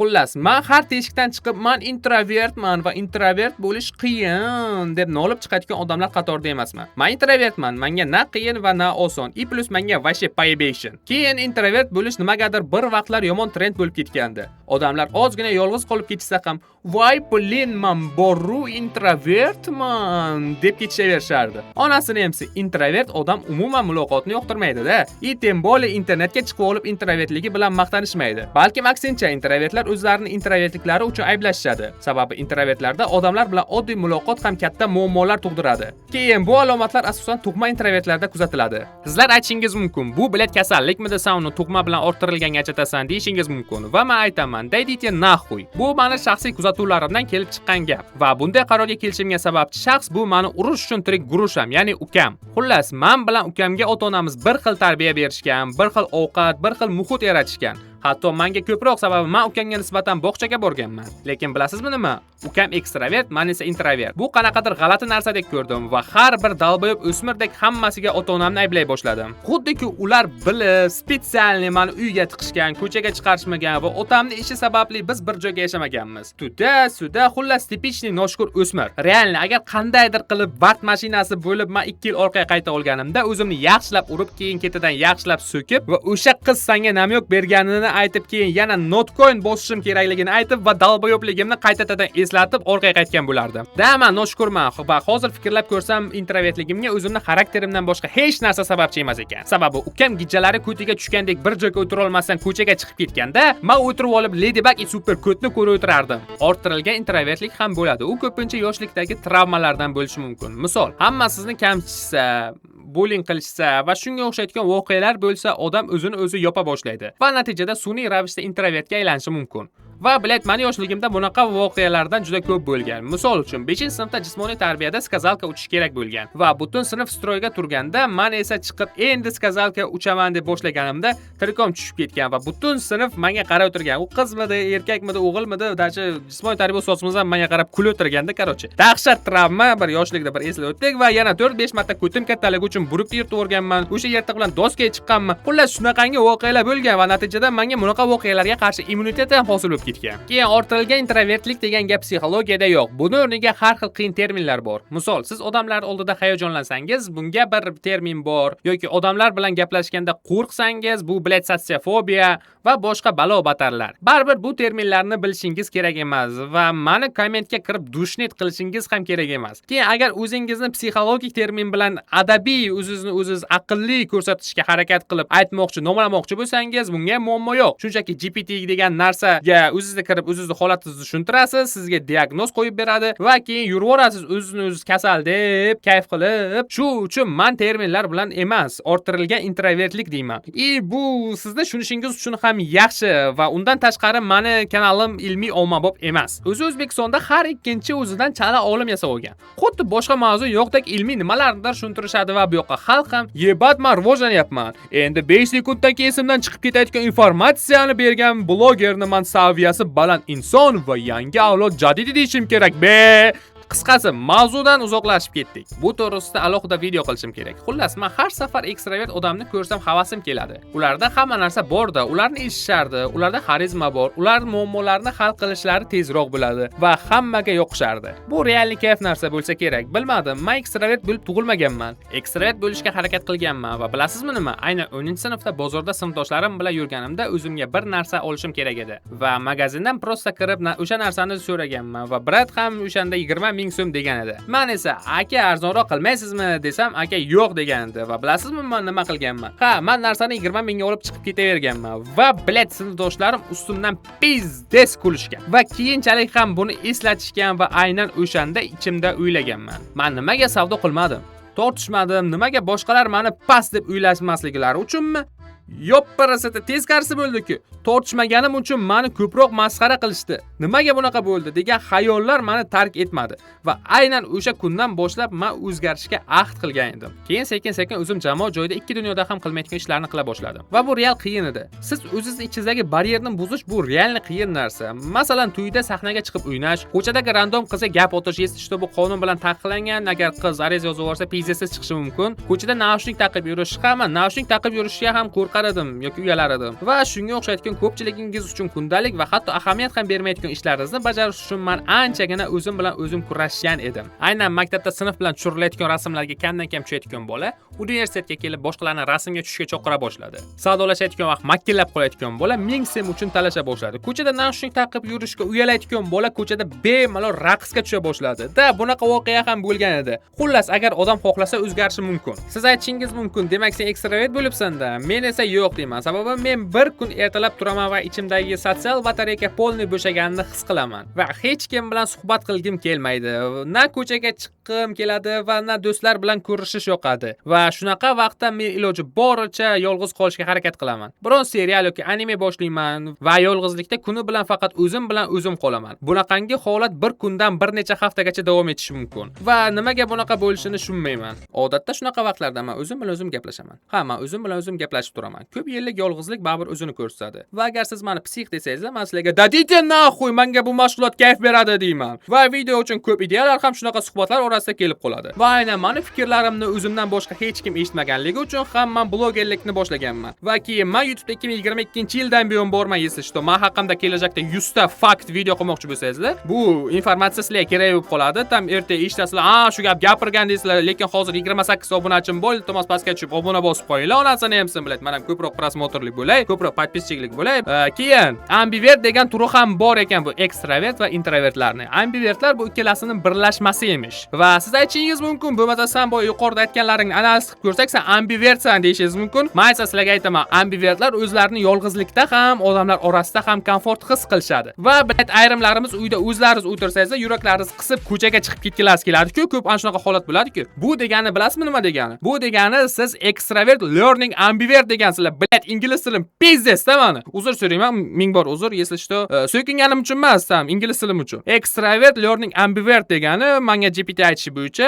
Xullas, man har teshikdan chiqib, "Man introvertman va introvert bo'lish qiyin", deb nolib chiqadigan odamlar qatorida emasman. Man introvertman, manga na qiyin va na oson. И плюс manga вообще поебейший. Keyin introvert bo'lish nimagadir bir vaqtlar yomon trend bo'lib ketgandi. Odamlar ozgina yolg'iz qolib ketishsa ham, "Voy, блин, man boru introvertman", deb ketishaverishardi. Onasini emsi, introvert odam umuman muloqotni yoqtirmaydi-da. И тем более internetga chiqib olib introvertligi bilan maqtanishmaydi. Balkim aksincha, introvertlar o'zlarini introvertliklari uchun ayblashishadi. Sababi introvertlarda odamlar bilan oddiy muloqot ham katta muammolar tug'diradi. Keyin bu alomatlar asosan tug'ma introvertlarda kuzatiladi. Sizlar aytishingiz mumkin, "Bu, блядь, kasallikmi desam, uni tug'ma bilan orttirilganga ajratasan", deyishingiz mumkin. Va men aytaman, да идите нахуй. Bu meni shaxsiy kuzatuvlarimdan kelib chiqqan gap. Va bunday qarorga kelishimga sababchi shaxs bu meni urish uchun tirik grusham, ya'ni ukam. Xullas, men bilan ukamga ota-onamiz bir xil tarbiya berishgan, bir xil ovqat, bir xil muhit yaratishgan. Hatto menga ko'proq, sababi men ukamga nisbatan bog'chaga borganman. Lekin bilasizmi nima? Ukam ekstravert, men esa introvert. Bu qanaqadir g'alati narsadek ko'rdim va har bir долбоёб o'smirdek hammasiga ota-onamni ayblay boshladim. Xuddiki ular bilib, специально meni uyga tiqishgan, ko'chaga chiqarishmagan va otamni ishi sababli biz bir joyga yashamaganmiz. Туда-сюда, xullas, типичный noshukur o'smir. Реально, agar qandaydir qilib vaqt mashinasi bo'lib men 2 yil orqaga qayta olganimda, o'zimni yaxshilab urib, keyin ketidan yaxshilab so'kib va o'sha qiz senga намёк berganini aytib, keyin yana notcoin bosishim kerakligini aytib va долбоёб ligimni qaytadan eslatib orqaga qaytgan bo'lardim. Да, man noshukurman va hozir fikrlab ko'rsam, introvertligimga o'zimni xarakterimdan boshqa hech narsa sababchi emas ekan. Sababi ukam gijjalari ko'tiga tushgandek bir joyga o'tira olmasdan ko'chaga chiqib ketganda, men o'tirib olib Ladybug и Super Kotni ko'rib o'tirardim. Orttirilgan introvertlik ham bo'ladi. U ko'pincha yoshlikdagi travmalardan bo'lishi mumkin. Misol, hamma sizni kamsitsa, bullying qilishsa va shunga o'xshaydigan voqealar bo'lsa, odam o'zini o'zi yopa boshlaydi va natijada sun'iy ravishda introvertga aylanishi mumkin. Va, блядь, mani yoshligimda bunaqa voqealardan juda ko'p bo'lgan. Misol uchun, 5-sinfda jismoniy tarbiyada сказалка uchish kerak bo'lgan va butun sinf строй ga turganda, man esa chiqib endi сказалка uchaman deb boshlaganimda tirkom tushib ketgan va butun sinf menga qarab o'tirgan. U qizmidi, erkakmidi, o'g'ilmidi, даже jismoniy tarbiya ustozimiz ham menga qarab kulib o'tirganda, короче. Dahshat travma bir yoshlikda bir eslab o'tdik va yana 4-5 marta ko'tim kattaligi uchun burukni yirtib yuborganman. O'sha yirtiq bilan doskaga chiqqanman. Xullas, shunaqangi voqealar bo'lgan va natijada menga bunaqa voqealarga qarshi immunitet ham hosil bo'lib ketgan. Keyin orttirilgan introvertlik degan gap psixologiyada yo'q. Buni o'rniga har xil qiyin terminlar bor. Misol, siz odamlar oldida hayajonlansangiz, bunga bir termin bor yoki odamlar bilan gaplashganda qo'rqsangiz, bu, блядь, sosiofobiya va boshqa balo batarlar. Baribir bu terminlarni bilishingiz kerak emas va mani kommentga kirib душнить qilishingiz ham kerak emas. Keyin agar o'zingizni psixologik termin bilan adabiy o'zingizni o'zingiz aqlli ko'rsatishga harakat qilib aytmoqchi, nomlamoqchi bo'lsangiz, bunga ham muammo yo'q. Shunchaki GPT degan narsaga o'zingizni kirib, o'zingizni holatingizni tushuntirasiz, sizga diagnoz qo'yib beradi va keyin yuraverasiz o'zizni o'ziz kasal deb kayf qilib. Shu uchun man terminlar bilan emas, orttirilgan introvertlik deyman. И bu sizni tushunishingiz uchun ham yaxshi va undan tashqari mani kanalim ilmiy ommabop emas. O'zi O'zbekistonda har ikkinchi o'zidan chala olim yasab olgan. Xuddi boshqa mavzu yo'qdek ilmiy nimalarnidir tushuntirishadi va bu yoqqa xalq ham, "Ебать, man rivojlanyapman. Endi 5 sekunddan keyin esimdan chiqib ketayotgan informatsiyani bergan blogerni man saviyasi baland inson va yangi avlod jadidi deyishim kerak be." Qisqasi, mavzudan uzoqlashib ketdik. Bu to'g'risida alohida video qilishim kerak. Xullas, men har safar ekstravert odamni ko'rsam havasim keladi. Ularda hamma narsa borda, ularni eshitishardi, ularda xarizma bor, ular muammolarni hal qilishlari tezroq bo'ladi va hammaga yoqishardi. Bu реальный kayf narsa bo'lsa kerak. Bilmadim, men ekstravert bo'lib tug'ilmaganman. Ekstravert bo'lishga harakat qilganman va bilasizmi nima? Aynan 10-sinfda bozorda sinfdoshlarim bilan yurganimda o'zimga bir narsa olishim kerak edi va magazindan просто kirib o'sha narsani so'raganman va брат ham o'shanda 20 ming so'm degan edi. Men esa, "Aka, arzonroq qilmaysizmi?" desam, aka "Yo'q" degan edi va bilasizmi men nima qilganman? Ha, men narsani 20 mingga olib chiqib ketaverganman va, блядь, sinfdoshlarim ustimdan пиздец kulishgan va keyinchalik ham buni eslatishgan va aynan o'shanda ichimda o'ylaganman. Men nimaga savdo qilmadim? Tortishmadim, nimaga boshqalar meni past deb o'ylashmasliklari uchunmi? Yopparasida teskarisi bo'ldi-ku. Tortishmaganim uchun meni ko'proq masxara qilishdi. Nimaga bunaqa bo'ldi degan xayollar meni tark etmadi va aynan o'sha kundan boshlab men o'zgarishga ahd qilgan edim. Keyin sekin-sekin o'zim jamoat joyida ikki dunyoda ham qilmayotgan ishlarni qila boshladim. Va bu real qiyin edi. Siz o'zingizni ichingizdagi baryerni buzish bu реально qiyin narsa. Masalan, to'yda sahnaga chiqib o'ynash, ko'chadagi random qizga gap otish, если что bu qonun bilan taqiqlangan, agar qiz ariza yozib yuborsa, пиздец siz chiqishi mumkin. Ko'chada naushnik taqib yurish, hamma naushnik taqib yurishga ham qo'rqasiz. Qo'rqar edim yoki uyalar edim. Va shunga o'xshayotgan ko'pchiligingiz uchun kundalik va hatto ahamiyat ham bermayotgan ishlaringizni bajarish uchun man anchagina o'zim bilan o'zim kurashgan edim. Aynan maktabda sinf bilan tushirilayotgan rasmlarga kamdan kam tushayotgan bola universitetga kelib boshqalarni rasmga tushishga chaqira boshladi. Savdolashayotgan vaqt makillab qolayotgan bola 1000 so'm uchun talasha boshladi. Ko'chada naushnik taqib yurishga uyalayotgan bola ko'chada bemalol raqsga tusha boshladi. Да, bunaqa voqea ham bo'lgan edi. Xullas, agar odam xohlasa, o'zgarishi mumkin. Siz aytishingiz mumkin, demak, sen ekstravert bo'libsan-da. Men esa yo'q deyman. Sababi men bir kun ertalab turaman va ichimdagi sotsial batareyka полный bo'shaganini his qilaman va hech kim bilan suhbat qilgim kelmaydi. Na ko'chaga chiqqim keladi va na do'stlar bilan ko'rishish yoqadi. Va shunaqa vaqtda men iloji boricha yolg'iz qolishga harakat qilaman. Biron serial yoki anime boshlayman va yolg'izlikda kuni bilan faqat o'zim bilan o'zim qolaman. Bunaqangi holat bir kundan bir necha haftagacha davom etishi mumkin. Va nimaga bunaqa bo'lishini tushunmayman. Odatda shunaqa vaqtlarda men o'zim bilan o'zim gaplashaman. Ha, men o'zim bilan o'zim gaplashib turaman. Ko'p yillik yolg'izlik baribir o'zini ko'rsatadi. Va agar siz meni псих desangiz, men sizlarga "Да идите нахуй, menga bu mashg'ulot kayf beradi" deyman. Va video uchun ko'p ideyalar ham shunaqa suhbatlar orasida kelib qoladi. Va aynan mani fikrlarimni o'zimdan boshqa hech kim eshitmaganligi uchun ham men blogerlikni boshlaganman. Va keyin men YouTube'da 2022-yildan buyon borman, если что. Men haqimda kelajakda 100 ta fakt video qilmoqchi bo'lsangizlar, bu informatsiya sizlarga kerak bo'lib qoladi. Там erta eshitasizlar, "A, shu gap gapirgan" deysizlar, lekin hozir 28 obunachim bor, iltimos, pastga tushib obuna bosib qo'yinglar, onasini emsin, блядь. Men ham ko'proq просмотр lik bo'lay, ko'proq подписчик lik bo'lay. Keyin ambivert degan turi ham bor ekan, bu ekstravert va introvertlarni. Ambivertlar bu ikkalasining birlashmasi emish. Va siz aytishingiz mumkin, bo'lmasa san boya yuqorida aytganlaringni analiz qilib ko'rsak, sen ambivertsan deyishingiz mumkin. Men esa sizlarga aytaman, ambivertlar o'zlarini yolg'izlikda ham, odamlar orasida ham komfort his qilishadi. Va блядь, ayrimlarimiz uyda o'zlaringiz o'tirsangiz, yuraklaringiz qisib ko'chaga chiqib ketgilaringiz keladi-ku, ko'p ana shunaqa holat bo'ladi-ku. Bu degani bilasizmi nima degani? Bu degani siz extrovert learning ambivert degansizlar. Блядь, ingliz tilim пиздец da mani. Uzr so'rayman, ming bor uzr, если что, so'kinganim uchun emas, там ingliz tilim uchun. Extrovert learning ambivert degani menga GPT aytishi bo'yicha,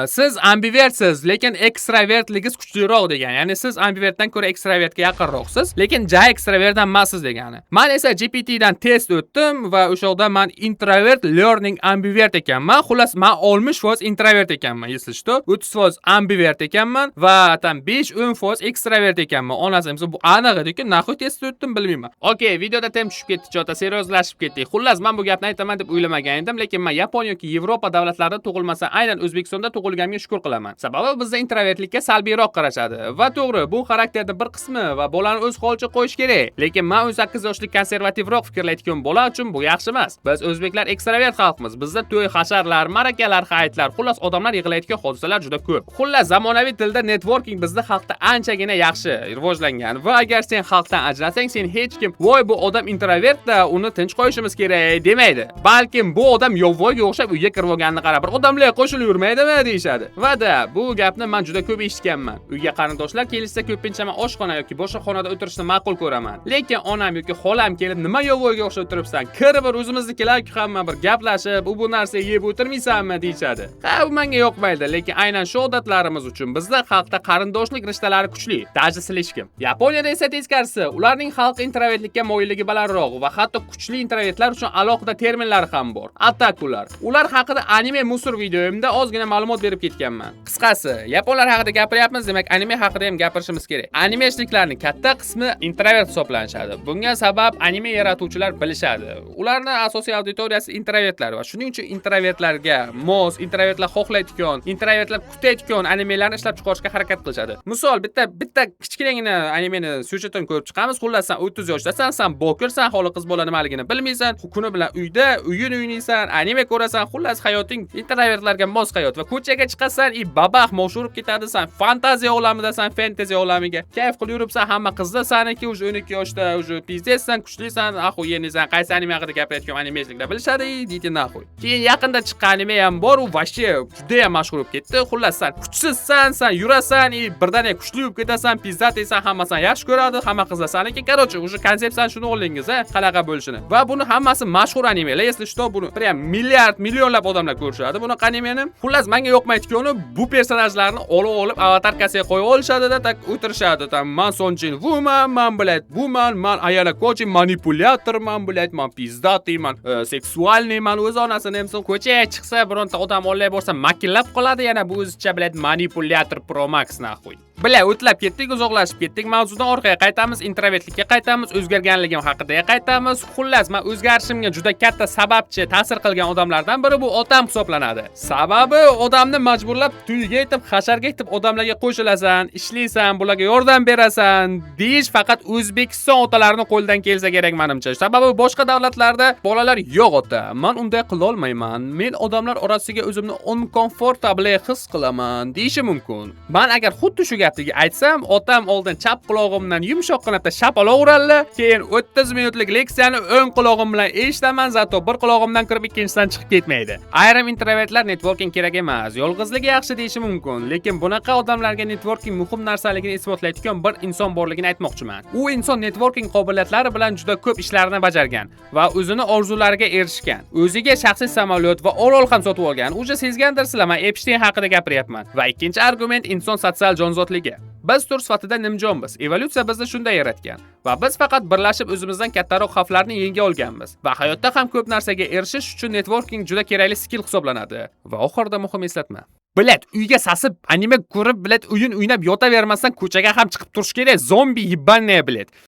siz ambivertsiz, lekin ekstravertligingiz kuchliroq degani. Ya'ni siz ambivertdan ko'ra ekstravertga yaqinroqsiz, lekin ja ekstravert emassiz degani. Men esa GPT dan test o'tdim va o'sha yoqda man introvert learning ambivert ekanman. Xullas, man 60% introvert ekanman, если что. 30% ambivert ekanman va там 5-10% ekstravert ekanman. Onasi bu aniq edi-ku, нахуй test o'tdim, bilmayman. Okey, videoda tem tushib ketdi, чё-то серьёз lashib ketdik. Xullas, men bu gapni aytaman deb o'ylamagan edim, lekin men Yaponiya yoki Yevropa davlatlarida tug'ilmasam, aynan O'zbekistonda tug'ilganimga shukr qilaman. Sababi bizda introvertlikka salbiyroq qarashadi. Va to'g'ri, bu xarakterning bir qismi va bolani o'z holicha qo'yish kerak. Lekin men 18 yoshli konservativroq fikrlayotgan bola uchun bu yaxshi emas. Biz o'zbeklar ekstravert xalqmiz. Bizda to'y, hasharlar, ma'rakalar, hayitlar, xullas odamlar yig'ilayotgan hodisalar juda ko'p. Xullas, zamonaviy tilda networking bizda xalqda anchagina yaxshi rivojlangan va agar sen xalqdan ajralsang, sen hech kim "Voy, bu odam introvertda, uni tinch qo'yishimiz kerak" demaydi. Balkim "Bu odam yovvoyga o'xshab uyga kirib olganini qara, bir odamlar qo'shilib yurmaydimi" deyishadi. Va да, bu gapni men juda ko'p eshitganman. Uyga qarindoshlar kelishsa, ko'pincha men oshxona yoki boshqa xonada o'tirishni ma'qul ko'raman. Lekin onam yoki xolam kelib, "Nima yovvoyga o'xshab o'tiribsan? Kir bir, o'zimiznikilar-ku hamma, bir gaplashib, u bu narsa yeb o'tirmaysanmi?" deyishadi. Ha, bu menga yoqmaydi, lekin aynan shu odatlarimiz uchun bizda xalqda qarindoshlik rishtalari kuchli. Даже слишком. Yaponiyada esa teskarisi, ularning xalqi introvertlikka moyilligi balandroq va hatto kuchli introvertlar uchun alohida terminlar ham bor. Otakular. Ular haqida anime мусор videoyimda ozgina ma'lumot berib ketganman. Qisqasi, yaponlar haqida gapiryapmiz, demak, anime haqida ham gapirishimiz kerak. Animeshniklarning katta qismi introvert hisoblanishadi. Bunga sabab anime yaratuvchilar bilishadi. Ularning asosiy auditoriyasi introvertlar va shuning uchun introvertlarga mos, introvertlar xohlayotgan, introvertlar kutayotgan animelarni ishlab chiqarishga harakat qilishadi. Misol, bitta bitta kichkinagina animeni syujetini ko'rib chiqamiz. Xullas, san 30 yoshdasan, san bokirsan, holi qiz bola nimaligini bilmaysan, kuni bilan uyda o'yin o'ynaysan, anime ko'rasan, xullas hayoting introvertlarga mos hayot va ko'chaga chiqasan, и babax moshurib ketadi, san fantaziya olamidasan, fentezi olamiga. Kayf qilib yuribsan, hamma qizlar saniki, уже 12 yoshda, уже пиздец san, kuchlisan, охуенный san. Qaysi anime haqida gapirayotgan animeshliklar bilishadi, идите нахуй. Keyin yaqinda chiqqan anime ham bor, u вообще juda ham mashhur bo'lib ketdi. Xullas, san kuchsizsan, san yurasan, и birdaniga kuchli bo'lib ketasan, пиздатый san, hamma seni yaxshi ko'radi, hamma qizlar saniki. Короче, уже konsepsiyani shuni oldingiz, ha, qanaqa bo'lishini. Va buni hammasi mashhur animelar. Если что, buni prям milliard, millionlab odamlar ko'rishadi bunaqa animeni. Xullas, menga yoqmaydigani bu personajlarni olib olib аватарка siga qo'yib olishadi-da, так o'tirishadi. Там man Son Jin Vuman, man, блядь, buman, man Ayana Koji manipulyatorman, блядь, man пиздатый man, сексуальный man, o'z onasini emsin. Ko'chaga chiqsa, bironta odam olay borsa, makillab qoladi yana bu o'zicha, блядь, manipulyator Pro Max нахуй. Бля, o'tlab ketdik, uzoqlashib ketdik mavzudan. Orqaga qaytamiz, introvertlikka qaytamiz, o'zgarganligim haqida qaytamiz. Xullas, man o'zgarishimga juda katta sababchi, ta'sir qilgan odamlardan biri bu otam hisoblanadi. Sababi, odamni majburlab to'yga yetib, hasharga yetib, odamlarga qo'shilasan, ishlaysan, bularga yordam berasan deyish faqat O'zbekiston otalarini qo'lidan kelsa kerak, manimcha. Sababi, boshqa davlatlarda bolalar "Yo'q, ota, man unday qilolmayman, men odamlar orasiga o'zimni uncomfortable his qilaman" deyishi mumkin. Man agar xuddi shu gapni aytsam, otam oldin chap qulog'imdan yumshoqqina bitta shapaloq uradilar, keyin 30 minutlik leksiyani o'ng qulog'im bilan eshitaman, зато bir qulog'imdan kirib, ikkinchisidan chiqib ketmaydi. Ayrim introvertlar networking kerak emas, yolg'izlik yaxshi deyishi mumkin, lekin bunaqa odamlarga networking muhim narsaligini isbotlaydigan bir inson borligini aytmoqchiman. U inson networking qobiliyatlari bilan juda ko'p ishlarni bajargan va o'zini orzulariga erishgan. O'ziga shaxsiy samolyot va orol ham sotib olgan. Уже sezgandirsizlar, man Epstein haqida gapiryapman. Va ikkinchi argument: inson sotsial jonzotligi. Biz tur sifatida nimjonmiz. Evolyutsiya bizni shunday yaratgan va biz faqat birlashib o'zimizdan kattaroq xavflarni yenga olganmiz. Va hayotda ham ko'p narsaga erishish uchun networking juda kerakli skill hisoblanadi. Va oxirida muhim eslatma. Блять, uyga sasib, anime ko'rib, блять, o'yin o'ynab yotavermasdan ko'chaga ham chiqib turish kerak. Zombi ебаная, блять.